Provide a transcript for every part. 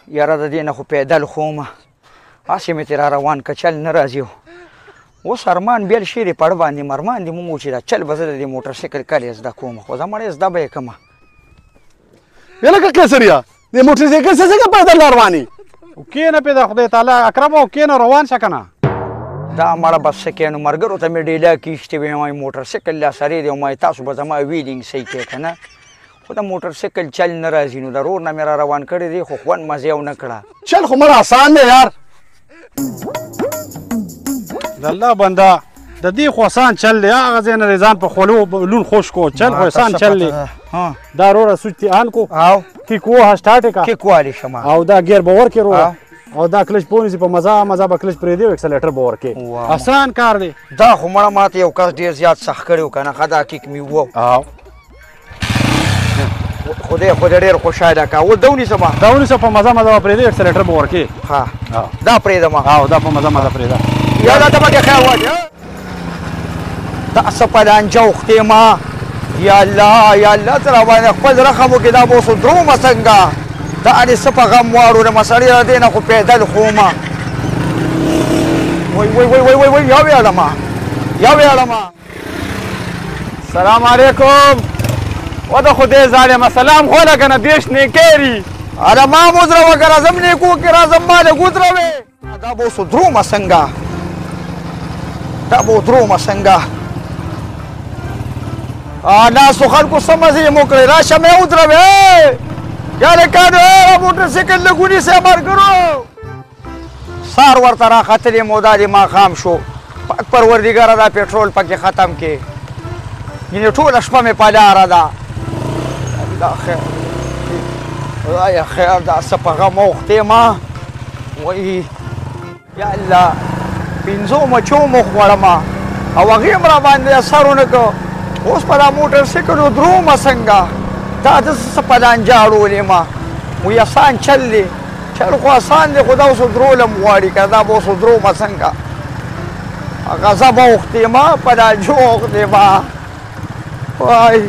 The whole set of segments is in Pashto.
یاره د دې نه خو پیدل خومه، هسې مې ترې را روان که چل نه راځي. اوس ارمان بیل شي دی پړ باندې مرمان دې مونږ چې دا چل به زه د دې موټر سایکل کلې زده کوم، خو زه مړی زده به یې کړمه. یلکه قیصریه د موټر سایکل څه څنګه پیدل روان یې؟ کښېنه پې د خدای تعالی اکرم او کښېنه روان شه که نه. دا مړه بس څه کوې نو، ملګرو ته مې ډیلا کیشتې وې، ما موټر سایکل لا سرې دی او ما تاسو به زما ویلینګ صحیح کوې که نه، خو د موټر سایکل چل نه راځي. نو د رور نه مې را روان کړی دی، خو خوند مزه یې ونه کړه. چل خو مړه اسان دی یار. د الله بنده د دې خو اسان چل دی، هغه ځای نه ځان په خولو لون خوش کو، چل خو اسان چل دی. دا روره سوچ تی آن کو او کیک ووهه سټارټ یې کړه، کیک والی شمه، او دا ګیر به ورکړې روره، او دا کلچ پونیسي په مزه مزه به کلچ پرېږدي او اکسلیټر به ورکړې. اسان کار دی. دا خو مړه ماته یو کس ډېر زیات سخت کړی و که نه، ښه دا کیک مې ووه. خدای خو دې ډېر خوشحاله کړه. اوس دا ونیسه ما، دا ونیسه په مزه مزه به پرېږدي، اکسلیټر به ورکړې. ښه دا پرېږده ما. او دا په مزه مزه پرېږده. یاله ته پکې خیر واچوې. دا څه په لانجه وختې ما، یا الله یا الله ته راباندې خپل رحم وکړې. دا به اوس درومه څنګه، دا دې څه په غم واړو د مسړې له دې نه خو پیدل خومه. وای وای وای وای وای یا ویاړمه یا ویاړمه. سلام علیکم. و د خدای ظالمه سلام خو لکه نه دېرش نیکېري. اره ما هم ودروه که راځم نیکو کې راځم، ما لږ ودروې. دا به اوس درومه څنګه، دا به درومه څنګه. ناستو خلکو څه مزې مو کړې، راشه مې ودروې. یا لکانو موټر سایکل لږ ونیسئ ملګرو. سار ورته راختلې مو، دا دې ماښام شو. پاک پروردګاره دا پټرول پکې ختم کړې، یعنې ټوله شپه مې په لاره ده. دا خیر خدایه خیر، دا څه په غم اوښتې ما. وایي یا الله پنځو مچو مو خوړمه او هغې هم راباندې اثر ونه کړ. اوس په دا موټر سایکل درومه څنګه، دا د څه په لانجه اړولې ما. وایي اسان چل دی، چل خو اسان دی، خو دا اوس درولم غواړي که دا به اوس درومه څنګه. غضب اوښتې ما، په لانجو اوښتې ما. وای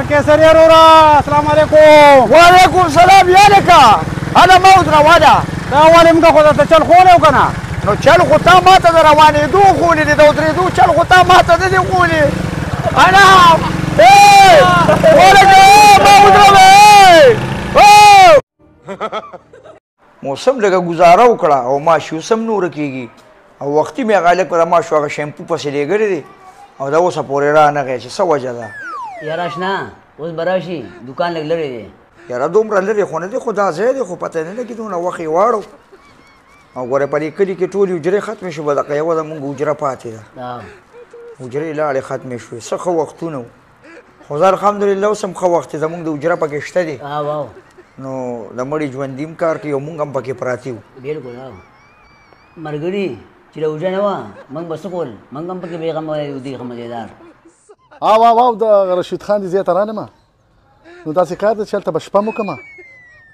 قیصریه وروره السلام علیکم. وعلیکم السلام. یا لکه هله ما ودروه ده. دا ولې موږ خو درته چل ښوولی و که نه؟ نو چل خو تا ما ته د روانېدو ښوولی دی، د ودرېدو چل خو تا ما ته نه دی ښوولی. انا ولکه ما ودروه. موسم لږه ګزاره وکړه او ماشي اوس هم نوره کېږي، او وختي مې هغه هلک د ماشو هغه شیمپو پسې لېږلی دی او دا اوسه پورې رانغی چې څه وجه ده. یاره اشنا اوس به راشي، دوکان لږ لرې دی. یاره دومره لرې خو نه دی، خو دا ځای دی، خو پته نه لګي دونه وخت یې واړو. او ګوره په دې کلي کې ټولې حجرې ختمې شوې، دغه یوه زموږ حجره پاتې ده. حجرې لاړې ختمې شوې. څه ښه وختونه وو، خو زه الحمدلله اوس هم ښه وخت دی، زموږ د حجره پکې شته دی. نو د مړي ژوندي هم کار کوي او موږ هم پکې پراته یو. بلکل. ملګري چې له حجره نه وه موږ به څه کول، موږ هم پکې بېغمه یو دی، ښه مزېدار. او او او د رشید خان دې ځای ته رالمه، نو داسې کار دی چې هلته به شپه هم وکړمه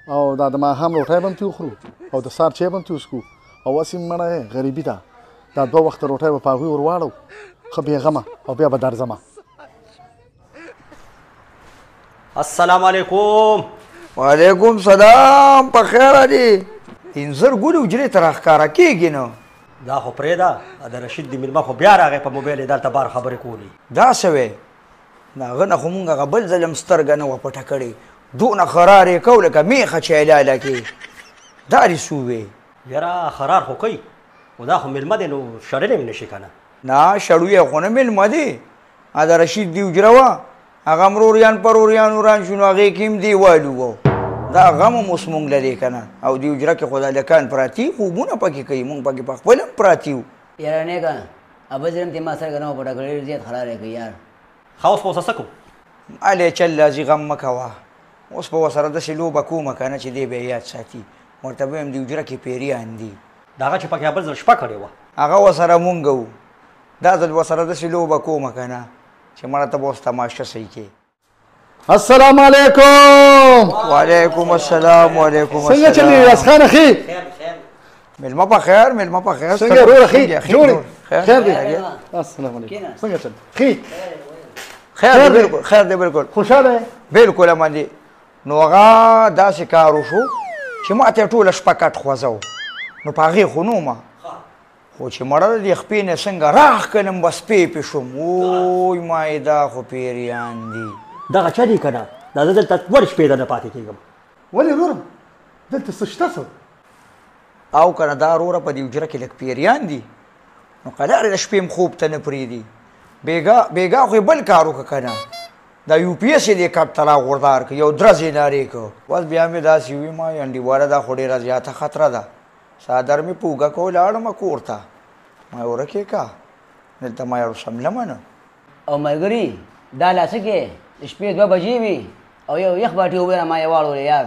او دا د ماښام روټۍ به هم ترې وخورو او د سهار چای به هم ترې وڅښو، او هسې مړه غریبي ده، دا دوه وخته روټۍ به په هغوی ور واړو، ښه بېغمه، او بیا به درځمه. السلام علیکم. وعلیکم سلام. په خیر دي. انځر ګل حجرې ته راښکاره کېږي نو. دا خو پرېږده، د رشید د مېلمه خو بیا راغی په موبایل یې دلته بار خبرې کولې. دا څه وایې؟ د هغه نه خو مونږ هغه بل ځل هم سترګه نه وه پټه کړې، دونه خرار یې کو لکه مېښه چې حلاله کړې. دا دې څه ووایې؟ یاره خرار خو کوي، خو دا خو مېلمه دی نو شړلی هم نه شي که نه. نه شړو یې خو نه مېلمه دی. د رشید دې حجره وه، هغه مروریان پروریان وران شو، نو هغې کې هم دیوال وو. دا غم هم اوس مونږ لرې که نه. او دې حجره کې خو د هلکان پراتي خوبونه پکې کوي، مونږ پکې په خپله هم پراتي یو. یاره نیکه ابه ځل هم ترې ما سترګه نه وه پټه کړې، ډېر زیات خرار یې کوي یار. ښه اوس به ورسره څه کوو؟ هلې چل راځي، غم مه کوه. اوس به ورسره داسې لوبه کومه که نه چې دی به یې یاد ساتي. ورته به وایم دې حجره کې پیریان دي. د هغه چې پکې بل ځل شپه کړې وه هغه ورسره مونږ وو. دا ځل ورسره داسې لوبه کومه که نه چې مړه ته به اوس تماشه صحیح کړې. السلام علیکم. وعلیکم السلام. وعلیکم السلام. څنګه چلېږي ریاض خان اخي؟ مېلمه په خیر، مېلمه په خیر. څنګه وروره ښې جوړ یې؟ خیر دی. السلام علیکم. څنګه چل؟ ښې خیر دی، بالکل خیر دی، بالکل. خوشحاله یې؟ بالکل امان دی. نو هغه داسې کار وشو چې ما ته یې ټوله شپه کټ خوځو، نو په هغې خو نه ومه، خو چې مړه د دې خپې نه څنګه راښکلم بس پې پې شوم، وای ما یې دا خو پیریان دي. دغه چل یې که نه، دا زه دلته ولې شپې درنه پاتې کېږم؟ ولې وروره دلته څه شته څه؟ او که نه دا وروره په دې حجره کې لږ پیریان دي، نو قلارې د شپې هم خوب ته نه پرېږدي. بېګا خو یې بل کار وکړه که نه، دا یو پي ایس یې دې کټ ته راغوردار کړ، یو درز یې نارې کړ. بس بیا مې داسې وي ما انډیواله دا خو ډېره زیاته خطره ده. څادر مې په اوږه کړ لاړم کور ته، ما یې ورکې که دلته ما یې سملمه نه. او ملګري دا لا څه کې د شپې 2 بجې وي او یو یخ باټي اوبه را ما یې واړولې یار.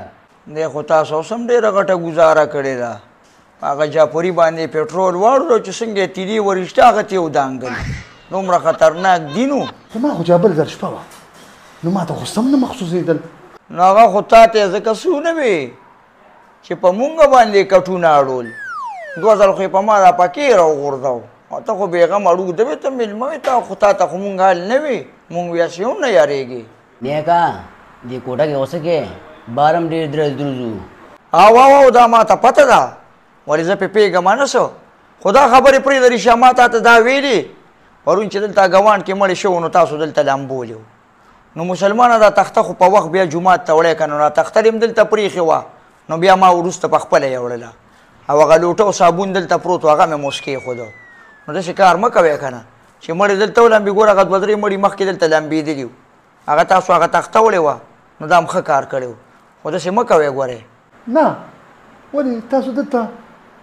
دی خو تاسو اوس هم ډېره غټه ګزاره کړې ده، هغه جاپوري باندې پټرول واړولو چې څنګه یې تیلې ورشته هغه ته یې ودانګل، دومره خطرناک دي. نو زما خو جابل ځل شپه وه، نو ما ته خو سم نه مخصوصېدل. نو هغه خو تا ته ځکه څه نه وي چې په مونږ باندې کټونه اړول، 2 ځل خو یې په ما را پکې راوغورځاو. او ته خو بېغمه اړوږده وې، ته مېلمه وې، تا خو تا ته خو مونږ حال نه وي، مونږ بیا هسې هم نه یارېږي. نیکه دې کوټه کې اوسه کې بار هم ډېر درز دروز و. او او او دا ما ته پته ده، ولې زه پرې پوهېږم نه څه، خو دا خبرې پرېږده ریشا، ما تا ته دا ویلې پرون چې دلته ګوان کې مړی شوی نو تاسو دلته لامبولې وو، نو مسلمانه دا تخته خو په وخت بیا جومات ته وړی که نه، دا تخته دې هم دلته پرېښې وه، نو بیا ما وروسته په خپله یې وړله. او هغه لوټه او صابون دلته پروت و، هغه مې هم اوس کېښوده. نو داسې کار مه کوئ که نه چې مړی دلته ولامبي. ګوره هغه 2 3 مړي مخکې دلته لامبېدلي وو، هغه تاسو هغه تخته وړې وه، نو دا هم ښه کار کړی و، خو داسې مه کوئ ګورئ. نه ولې تاسو دلته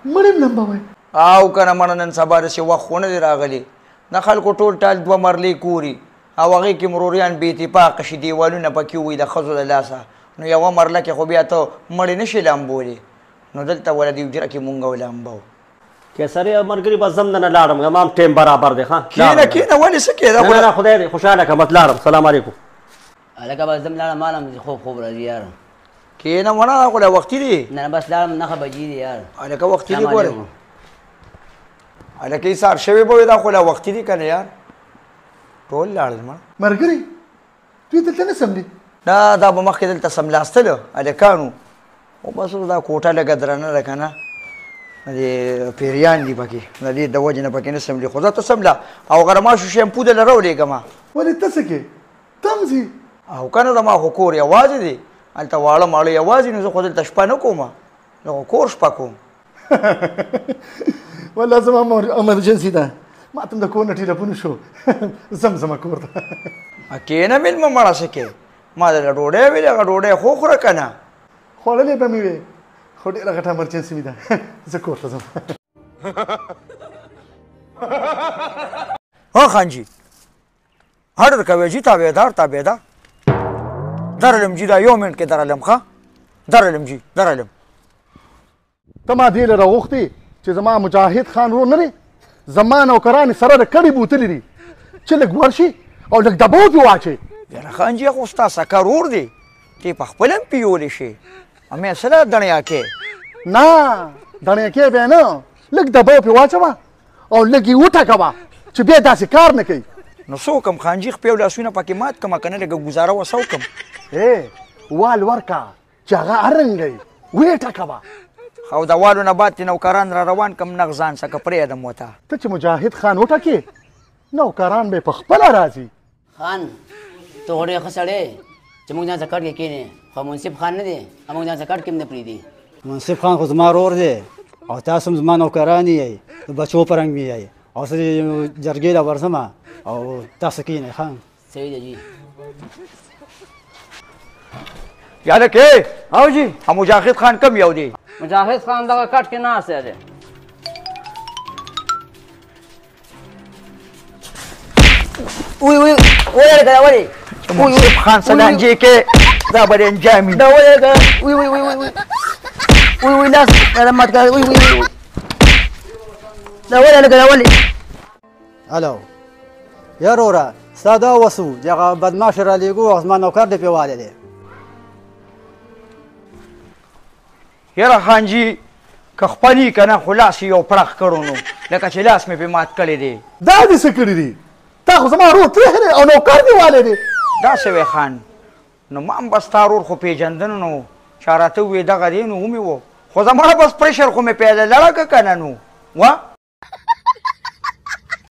مړی هم لمبوئ؟ او که نه مړه نن سبا داسې وخت خو نه دی راغلی، د خلکو ټول ټال 2 مرلې کوري او هغې کې مروریان بې اتفاقه شي، دیوالونه پکې ووایي د ښځو له لاسه، نو یوه مرله کې خو بیا ته مړی نه شې لامبولی، نو دلته وله دې حجره کې مونږ ولامبو. کیسرې ملګري بس ځم دنه لاړم، زما هم ټایم برابر دی. ښه کښېنه کښېنه، ولې څه کېده؟ نه نه خدای دې خوشحاله کړه، بس لاړم، سلام علیکم. هلکه بس ځم لاړم، مالم خوب خوب راځي یار. کښېنه وړه، دا خو لا وختي دی. نه بس لاړم، 9 بجې دي یار. هلکه وختي دی ګوره، هلکه ایسار شوی به وي، دا خو لا وختي دی که نه یار. ټول لاړل مړه. ملګري دوی دلته نه سملي؟ نه دا به مخکې دلته سملاستله هلکانو، خو بس اوس دا کوټه لږه درنه ده که نه، دې پیریان دي پکې، د دې د وجې نه پکې نه سملي، خو زه ته سمله او غرماشو شیمپو دله راولېږم. ولې ته څه کې ته هم ځې؟ او که نه زما خو کور یوازې دی، هلته واړه ماړه یوازې، نو زه خو دلته شپه نه کومه، زه خو کور شپه کوم. والله زما ایمرجنسي ده، ما ته هم د کور نه ټیلیفون وشو، ځم زما کور ته. کښېنه مېلمه مړه، څه کې ما درله ډوډۍ ویلې، هغه ډوډۍ خو وخوره که نه. خوړلې به مې وې، خو ډېره غټه ایمرجنسي مې ده، زه کور ته ځم. ها خان جي آرډر کوې جي؟ تابعدار تابعدار درلم جي، دا یو منټ کې درلم. ښه درلم جي درلم. ته ما دې له راغوښتې چې زما مجاهد خان ورور نه دی، زما نوکرانې سره د کړې بوتلي دي چې لږ ورشي او لږ دبو پې واچوي. یاره خان جي خو ستا سکه ورور دی، ته په خپله هم پیولی شې، مې څه له دڼیا کې؟ نه دڼیا کې بیا نه، لږ دبو پې واچوه او لږ یې وټکوه چې بیا داسې کار نه کوي. نو څه وکړم خان جي، خپې او لاسونه پکې مات کړم که نه لږه ګزاره وسه وکړم؟ ای وال ورکه چې هغه هرنګه وي ویې ټکوه. او د والو نه بعد ترې نوکران را روان کړم، نغ ځان څخه پرېږدم ورته. ته چې مجاهد خان وټکې نوکران به یې په خپله راځي. خان ته خو ډېر ښه سړی چې موږ ځان څخه کټ کې کښېنې، خو منصف خان نه دی، موږ ځان څخه کټ کې هم نه پرېږدي. منصف خان خو زما ورور دی او تاسو هم زما نوکران یئ، د بچو په رنګ مې یئ، او زه جرګې له ورځم او تاسو کښېنئ. خان صحیح دی جي. یالکې او جي مجاهد خان کم یو دی؟ مجاهد خان دغه کټ کې ناست دی. وی وی ولې ولې منصف خان سلام جي کې دا به انجام دا ولې وی وی وی وی وی وی لاس مات کړه وی وی وی دا ولې لکه ولې. الو یا وروره ستا دا وسو چې هغه بدمعاش رالیږو، زما نوکر دې پرې والی دی. یاره خان جي که خپلي که نه خو لاس یې یو پړق کړو، نو لکه چې لاس مې پرې مات کړی دی. دا دې څه کړي دي؟ تا خو زما ورور ترهی دی او نوکر دې والی دی. دا څه وایې خان، نو ما هم بس ستا ورور خو پېژندنه نو چا راته ووې دغه دی، نو ومې و، خو زما بس پرېشر خو مې پیدا لړه که که نه نو وه.